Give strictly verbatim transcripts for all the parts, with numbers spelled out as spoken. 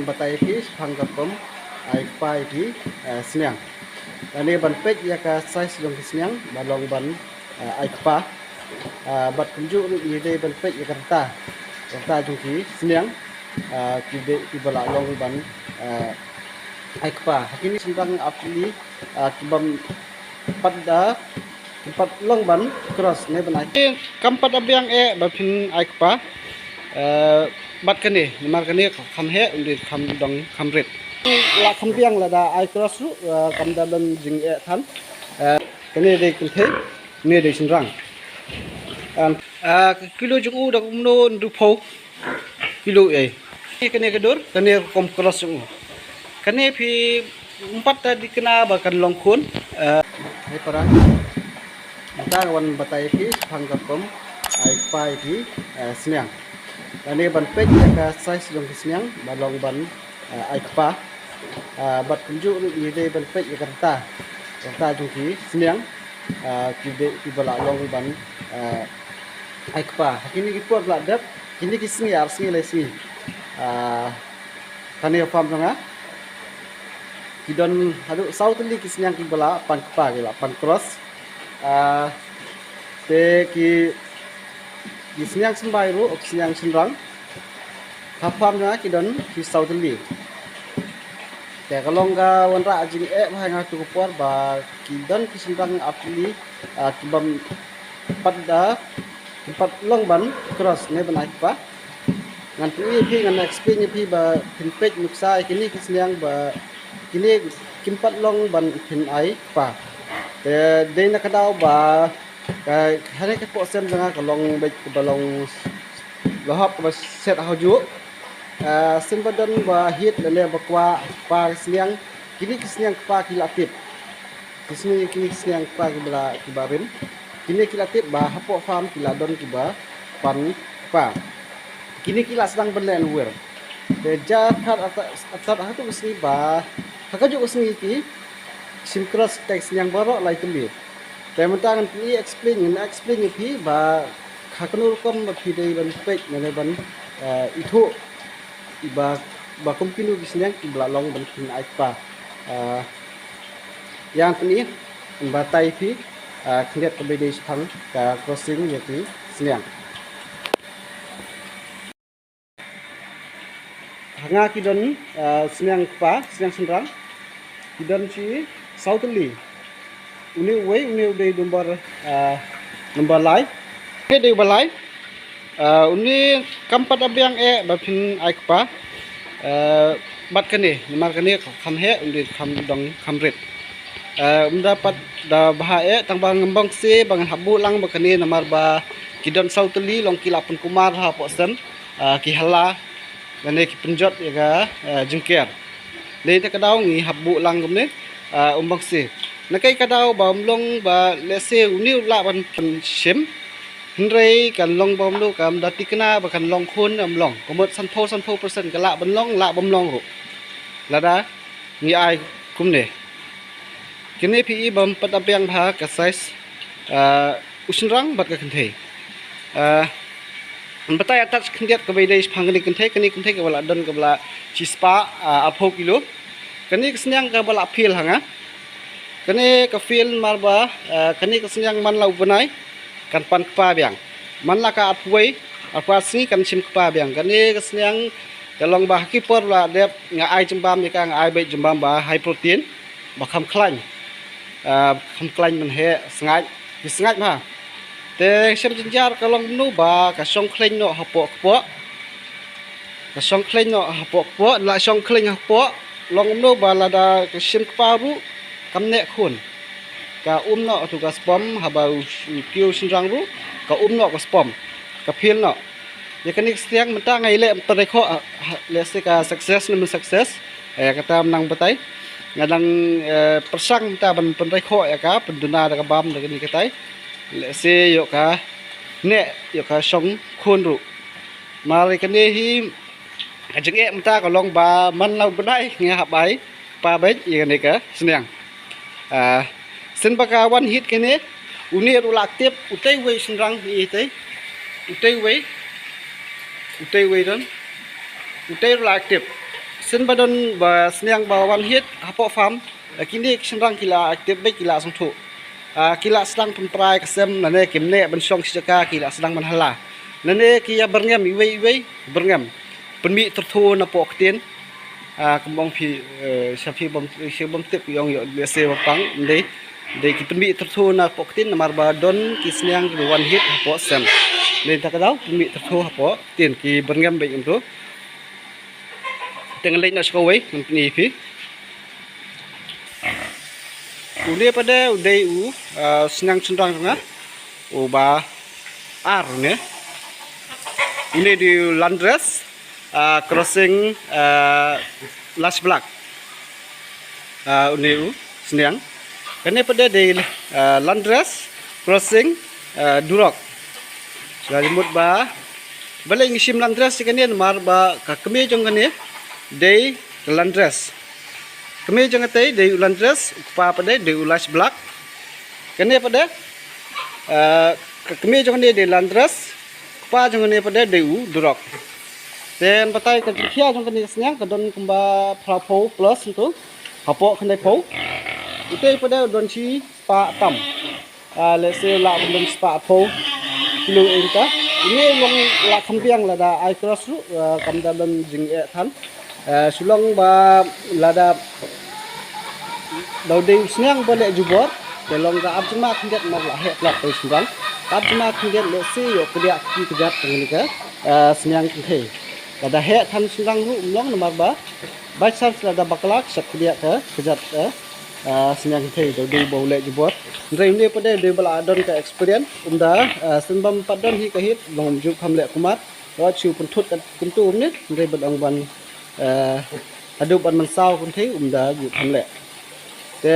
Batai ïa phi shaphang ka rukom ai kpa ïa ki, eh, sniang. Lane ban peit ïa ka size jong ki sniang ba long ban, eh, ai kpa. Ah, bad kumjuh ruh ngi dei ban peit ïa ka rta, rta jong ki sniang, ah, ki dei kiba la long ban, eh, ai kpa. Ha kine ki shynrang artylli, ah, kibym pat da, kim pat long ban cross ne ban ai. Kam pat da biang eh ba phin ai kpa. Eh, bad kane, namar kane kham heh, un dei kham dong kham rit. La kham biang lada ai cross ruh, eh, kam da don jingeh than. Eh, kane dei kynthei, kane dei shynrang. Em, eh, ka kilo jong u da kumno, hynriewphew kilo ei. Kane ka dur, kane ka rukom cross jong u. Kane phi ym pat da dei kane ba kan long khun. Eh, hai para. Mynta nga wan batai ïa phi shaphang ka rukom ai kpa ïa ki, eh, sniang. Lane ban peit ïa ka size jong ki sniang ba long ban, eh, ai kpa. Ah, bad kumjuh ruh ngi dei ban peit ïa ka rta, rta jong ki sniang, ah, ki dei kiba la long ban, eh, ai kpa. Ha kine ki por ba la dep, kine ki sngi ar sngi lai sngi. Ah, kane ka farm jong nga ki don haduh saw tylli ki sniang kiba la pan kpa, ki la pan cross. Ah, te ki, ki sniang symbai ruh, ki sniang shynrang ha farm jong nga ki don ki saw tylli. Te ka long ka wanrah jingeh bha ha nga tu ka por ba ki don ki shynrang artylli, ah, kibym pat da, kim pat long ban cross ne ban ai kpa. Ngan pyni ïa phi, ngan explain ïa phi ba phin peit nuksa ïa kine ki sniang ba kine kim pat long ban phin ai kpa. Te dei na ka daw ba ka, kane ka poh sem jong nga ka long beit kaba long, la hap kaba set ha juh. Ah, shen ba don ba hit lane ba kwah kpa sniang, kine ki sniang kpa ki la tip. Ki sniang, kine ki sniang kpa kiba la, kiba rim. Kine ki la tip ba hapoh farm ki la don kiba pan kpa. Kine ki la sdang ban leh na wir. Te jia kat artat, artat ha tu ka sngi ba, ha kajuh ka sngi ki shim cross kita ki sniang baroh lai tylli. Te mynta ngan pyni explain, ngan explain ïa phi ba ha kano rukom ba phi dei ban peit, ngan dei ban, eh, ithuh ba, ba kum kino ki sniang kiba la long ban phin ai kpa. Eh, ïa ngan pyni, ngan batai ïa phi, eh, khyndiat kaba dei shaphang ka crossing ïa ki sniang. Ha nga ki don, ah, sniang kpa, sniang shynrang. Ki don shi saw tylli. Une uwei, une u dei number, ah, number lai. Une dei uba lai. Ah, une kam pat da biang eh ba phin ai kpa. Ah, bad kane, namar kane kham heh, un dei kham dong kham rit. Ah, um da pat da bha eh, tang ba ngam bang se, ba ngan hap buh lang ba kane namar ba ki don saw tylli, long ki la pynkumar hapoh sem. Ah, ki hala, lane ki pynjot ïa ka, ah, jingker. Dei te ka daw ngi hap buh lang kumne, ah, um bang se. Na kaei ka daw ba um long ba lehse une u lah ban pynshim. Hynrei kan long ba um long, kam da thikna ba kan long khun, um long. Ka mut sanphew, sanphew percent ka lah ban long, lah bym long ruh. Lada ngi ai kumne. Kine phi i bym pat da biang bha ka size, ah, u shynrang bad ka kynthei. Ah, ngan batai artat khyndiat kaba dei shaphang kane ka kynthei, kane ka kynthei kaba la don kaba la shispah, ah, arphew kilo. Kane ka sniang kaba la fail ha nga. Kane ka fail namar ba, ah, kane ka sniang man la u bnai kan pan kpa biang. Man la ka arphew wei, arphew ar sngi kan shim kpa biang. Kane ka sniang ka long ba ha ki por la dep nga ai jingbam ïa ka, nga ai beit jingbam ba high protein, ba kham khlaiñ. Ah, kham khlaiñ ban heh, sngaid, ki sngaid bha. Te shem jynjar ka long kumno ba ka shong khleiñ noh hapoh kpoh. Ka shong khleiñ noh hapoh kpoh, la shong khleiñ hapoh, long kumno ba lada ka shim kpa ruh kam neh khun. Ka um noh tu ka sperm, haba u, u kiew shynrang ruh ka um noh ka sperm. Ka fail noh. Ïa kane ka sniang mynta nga ïaleh pynrekhoh, ah, ah, lehse ka success ne ym success. Ïa kata mynta batai. Nga dang, eh, pyrshang mynta ban pynrekhoh ïa ka, pynduna da ka bam da kane katai. Lehse ïoh ka neh, ïoh ka shong khun ruh. Mar kane hi ka jingeh mynta ka long ba man la u bnai nga hap ai kpa beit ïa kane ka sniang. Ah, shen ba ka wan hit kane, une ruh la active, utei uwei shynrang hi utei, utei uwei, utei uwei don, utei ruh la active. Sien ba don ba sniang ba wan hit hapoh farm, ah, kine ki shynrang ki la active bad ki la sngewthuh. Ah, ki la sdang pynpra ïa ka sem, lane kim neh ban shong shi jaka, ki la sdang ban hala. Lane ki ïa byrngem iwei iwei, byrngem. Pynmih tyrthu napoh ktien. Ah, kum ong phi, eh, sha phi bym, sha bym tip ïong ïoh lehse ba pang, ndei. Ndei ki pynmih tyrthu napoh ktien namar ba don ki sniang ki wan hit hapoh sem. Ndei ta ka daw pynmih tyrthu hapoh ktien ki byrngem bad ïong tu. Te ngan leit noh sha kawei, ngan pyni phi. Une pat de u dei u, ah, sniang shynrang jong nga. Uba ar une. Une dei u Landrace, ah, crossing, ah, Lashblack. Ah, une u sniang. Kane pat de dei, ah, Landrace crossing, ah, Duroc. Lada mut ba, balei ngi shim Landrace ïa kane namar ba ka kmie jong kane dei ka Landrace. Kmie jong katei dei u Landrace, u kpa pat de dei u Lashblack. Kane pat de, ah, ka kmie jong kane dei Landrace, kpa jong kane pat de dei u Duroc. Te ngan batai ka jingkhia jong kane ka sniang ka don kumba phra phew plus tu. Hapoh khyndai phew. Utei pat de u don shi spah tam. Ah, lehse lah ban don spah phew kilo ïa kata. Une long lah kham biang lada ai cross ruh, ah, kam da don jingeh than. Ah, shu long ba lada da u dei u sniang ba leh jubor. Te long ka arjma khyndiat mar lah heh tlak u shynrang. Arjma khyndiat lehse ïoh kdiah ki kjat kane ka, ah, sniang kynthei. Lada heh than shynrang ruh ym long namar ba by chance lada bakla ka shah kdiah ka kjat, eh, ah, sniang kynthei da u dei ba u leh jubor. Hynrei une pat de u dei ba la don ka experience, um da, ah, shen bym pat don hi ka hit, long um ju kham leh kumar. Wat shu pynthut ka kumtu um ne, hynrei ban ong ban, ah, haduh ban mynsaw kynthei um da ju kham leh. Te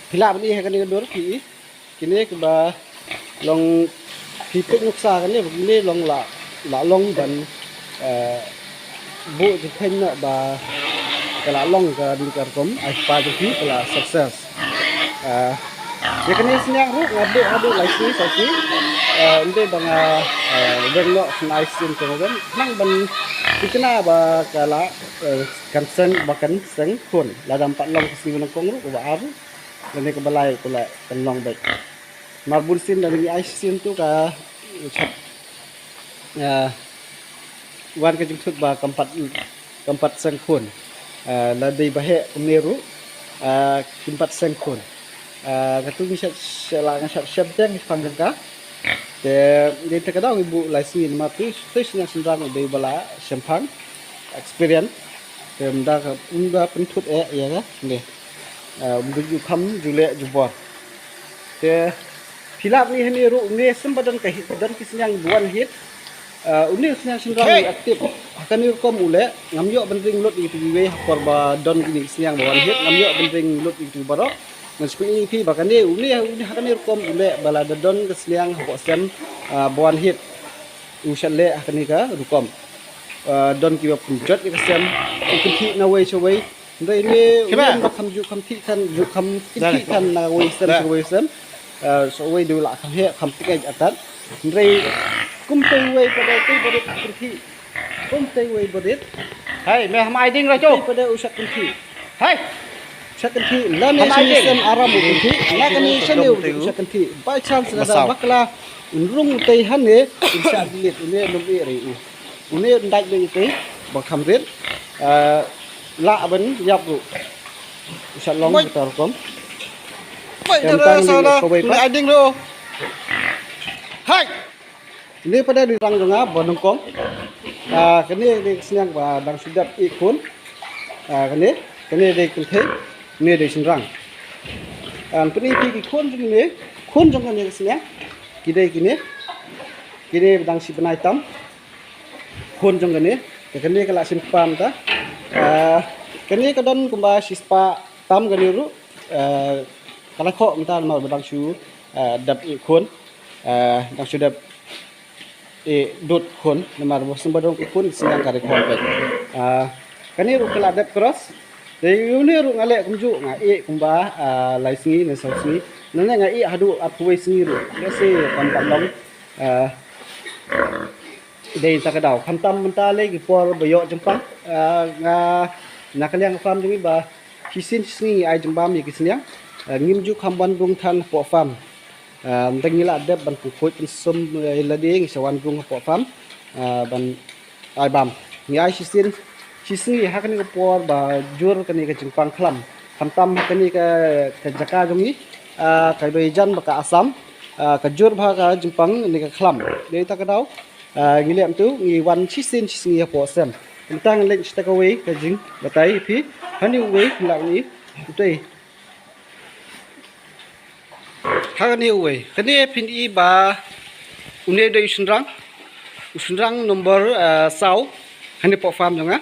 phi lah ban i ha kane ka dur phi i. Kine kiba long phi peit nuksa kane ba kine long la, la long ban, eh, buh jingkheiñ noh ba ka la long kane ka rukom ai kpa jong phi ka la success. Eh, ïa kane sniang ruh nga buh haduh lai sngi sa sngi. Eh, ym dei ba nga, eh, weng noh khyndai sien teng weng. Khnang ban thikna ba ka la, eh, kan seng ba kan seng khun. Lada ym pat long ka sngi ba nyngkong ruh kaba ar ruh. Lane kaba lai ko la kan long beit. Mar bun sien da ngi ai shisien tu ka chap, ah, wan ka jingthut ba kam pat, kam pat seng khun. Ah, la dei ba heh kumne ruh, ah, kim pat seng khun. Ah, katu ngi shet, shet la ngi shet shet deng ngi pang jong ka. Te dei te ka daw ngi buh lai sngi namar tu, tu sniang shynrang u dei ba la shemphang experience. Te ym da ka, ym da pynthut eh ïa ka ne. Ah, um ju kham ju leh jubor. Te phi lah ban i hangne ruh, une shen ba don ka hi, don ki sniang ba wan hit. Ah, une sniang shynrang u active. Ha kane rukom u leh, ngam ïoh ban ring lut ïa kitu kiwei ha por ba don kine ki sniang ba wan hit, ngam ïoh ban ring lut ïa kitu baroh. Ngan sa pyni ïa phi ba kane, une, une ha kane rukom u leh ba lada don ka sniang hapoh sem, ah, ba wan hit. U shah leh ha kane ka rukom. Ah, don kiba pynjot ïa ka sem, u kynthih na wei sha wei. Hynrei ne u leh ba kham ju kham thih than, ju kham kynthih than na wei sem sha wei sem. Ah, sa wei dei u lah kham heh, kham pynïaid atat. Hynrei kumtei wei pat de tei barit kynthih. Kumtei wei barit. Hai, me ham ai ding ra cho. Tei pat de u shah kynthih. Hai. Shah kynthih, lane shane sem aram u kynthih, na kane shane u shah kynthih. By chance lada bakla, un rung utei hangne, un shah delete, une lum ïeh re u. Une un dait beit utei, ba kham rit, eh, lah ban ïap ruh. U shah long kata rukom. Bai, dara sa la, ai ding ruh. Hai! Une pat de dei shynrang jong nga ba nyngkong. Ah, kane dei sniang ba dang shu dep ïeh khun. Ah, kane, kane dei kynthei, kane dei shynrang. Ah, pyni phi ki khun jong kane, khun jong kane ka sniang. Ki dei kine, kine ba dang shi bnai tam. Khun jong kane, te kane ka la shim kpa mynta. Ah, kane ka don kumba shi spah tam kane ruh. Ah, ka la khoh mynta namar ba dang shu, ah, dep ïeh khun. Ah, dang shu dep ïeh dud khun, namar ba shen ba don ki khun sniang ka ri khon peit. Ah, kane ruh ka la dep cross. Te une ruh nga leh kumjuh nga ïeh kumba, ah, lai sngi ne saw sngi. Nane nga ïeh haduh arphew wei sngi ruh. Lehse kam pat long. Ah, Dei ta ka daw. Khamtam mynta lei ki por ba ïoh jingpang. Ah, nga na ka liang farm jong ngi ba shisien shisngi ngi ai jingbam ïa ki sniang. Ah, ngim ju kham wan rung than hapoh farm. Ah, ym dang ngi la dep ban pynkhuid pynsum, eh, ïa lade, ngi sa wan rung hapoh farm. Ah, ban ai bam. Ngi ai shisien shisngi ha kane ka por ba jur kane ka jingpang khlam. Khamtam ha kane ka, ka jaka jong ngi, ah, ka dei jan ba ka Assam, ah, ka jur bha ka jingpang ne ka khlam. Dei ta ka daw, ah, ngi leh mynta ngi wan shisien shisngi hapoh sem. Mynta ngan leit sha kawei ka jingbatai phi. Hangne uwei, ngi lah ngi utai. Ha kane uwei, kane phin i ba une dei u shynrang. U shynrang nombor, ah, saw. Hangne hapoh farm jong nga.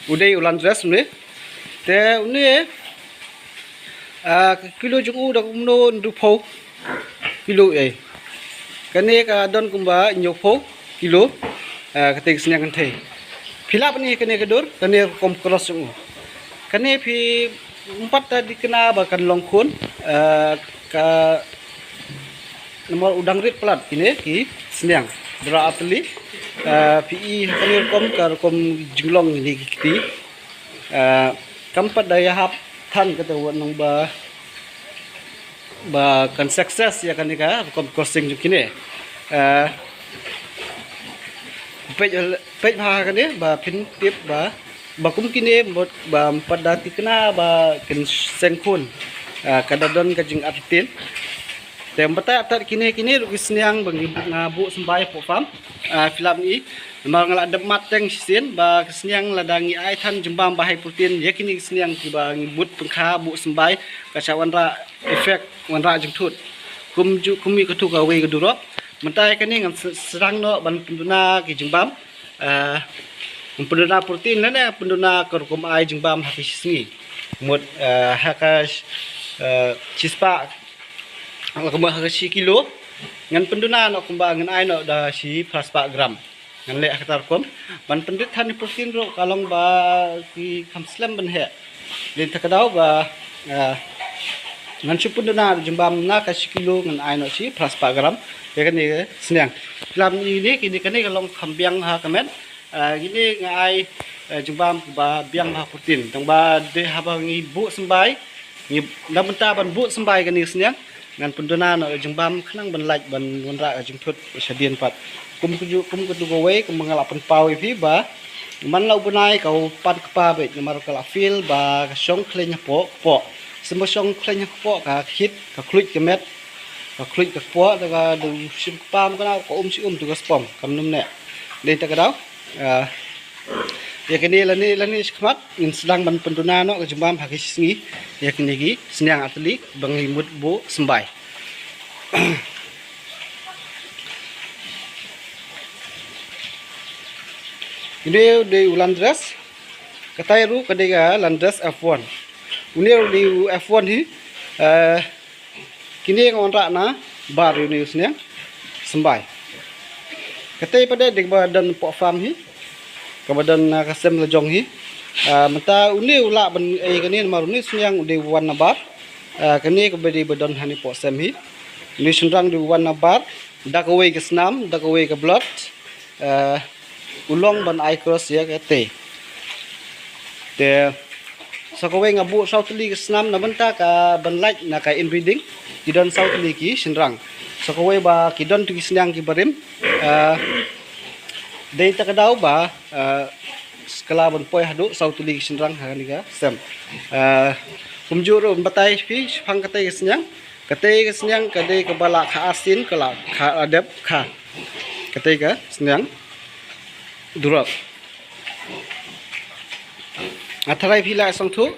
U dei u Landrace une. Te une, ah, ka kilo jong u da kumno, hynriewphew kilo ei. Kane ka don kumba hynñiewphew kilo, ah, kata ka sniang kynthei. Phi lah ban i kane ka dur, kane rukom cross jong u. Kane phi ym pat da dei kane ba kan long khun, ah, ka namar u dang rit palat kine ki sniang. Dura artylli, ah, phi i ha kane rukom ka rukom jinglong kine ki kti. Ah, kam pat da ïahap than kata wat nang ba, ba kan success ïa kane ka rukom crossing jong kine. Ah, peit, peit bha kane ba phin tip ba, ba kum kine mut ba ym pat da thikna ba kin seng khun. Ah, ka da don ka jingartatien. Te ym batai artat kine, kine ruh ki sniang ba ngi, nga buh symbai hapoh farm. Ah, phi lah ban i. Namar nga la dep mad teng shisien ba ka sniang lada ngi ai than jingbam ba high protein ïa kine ki sniang kiba ngi mut pynkha buh symbai, ka sa wanrah effect, wanrah jingthut. Kum ju, kum ïa katu kawei ka durok. Mynta ïa kane ngan s-, sdang noh ban pynduna ki jingbam. Ah, ngan pynduna protein lane pynduna ka rukom ai jingbam ha ka shi sngi. Mut, ah, ha ka, ah, shispah, la kumba ha ka shi kilo. Ngan pynduna noh kumba ngan ai noh da shi phra spah gram. Ngan leh ha kata rukom. Ban pynrit than ïa protein ruh ka long ba ki kham slem ban heh. Dei ta ka daw ba, ah, ngan shu pynduna jingbam na ka shi kilo ngan ai noh shi phra spah gram ïa kane ka sniang. Khlem ine kine kane ka long kham biang ha ka met. Ah, kine nga ai, ah, jingbam ba biang ha protein. Tang ba dei haba ngi buh symbai, ngi na bynta ban buh symbai kane ka sniang. Ngan pynduna noh jingbam khnang ban lait ban wanrah ka jingthut shadien pat. Kum katu, kum katu kawei, kum nga la pynpaw ïa phi ba man la u bnai ka u pan kpa beit namar ka la feel ba ka shong khleiñ hapoh kpoh. Symba shong khleiñ hapoh ka khit, ka khluit ka met, ka khluit ka kpoh, da ka da u shim kpa, ma ka na ka um shi um tu ka spom, kam num ne. Dei ta ka daw. Ah, ïa kane lane, lane shakhmat ngin sdang ban pynduna noh ka jingbam ha ka shi sngi ïa kine ki sniang artylli ba ngi mut buh symbai. Une u dei u Landrace. Katai ruh ka dei ka Landrace F one. Une u dei u F one hi. Eh, kine nga wanrah na bar ïa une u sniang symbai. Katai pat de dei kaba don hapoh farm hi, kaba don na ka sem la jong hi. Ah, mynta une u lah ban ei kane namar une u sniang u dei u wan na bar. Ah, kane kaba dei ba don hangne hapoh sem hi. Une u shynrang dei u wan na bar. Da kawei ka snam, da kawei ka blood. Ah, u long ban ai cross ïa katei. Te sa kawei nga buh saw tylli ki snam na bynta ka ban lait na ka inbreeding. Ki don saw tylli ki shynrang. Sa kawei ba ki don tu ki sniang kiba rim. Ah, dei ta ka daw ba, ah, skala ban poi haduh saw tylli ki shynrang ha kane ka sem. Ah, kumjuh ruh ban batai phi shaphang katei ka sniang. Katei ka sniang ka dei kaba la kha arsien, ka la kha, la dep kha. Katei ka sniang durok. Nga tharai phi la sngewthuh,